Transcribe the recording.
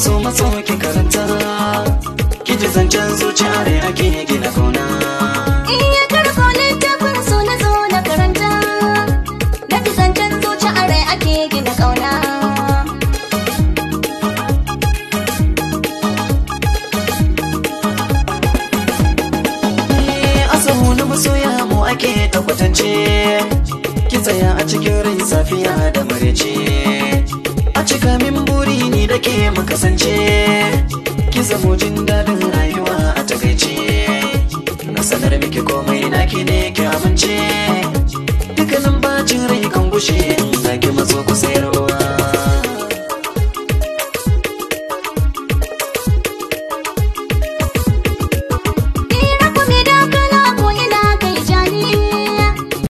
So maso ki karanta, ki ji zancen zuciya rai ake gina kauna. Iya karko littafin so na zo na karanta, na fi zancen zuciya rai ake gina kauna. Asahu na masoya mu ake ta kwatance, ki tsaya a cikin rai safiya da maraice. A cika min buri ni da ke mu kasance, ki zamo jin daɗin rayuwa a takaice. Na sanar miki komai naki ne ki amince, dukkanin bacin rai kan gushe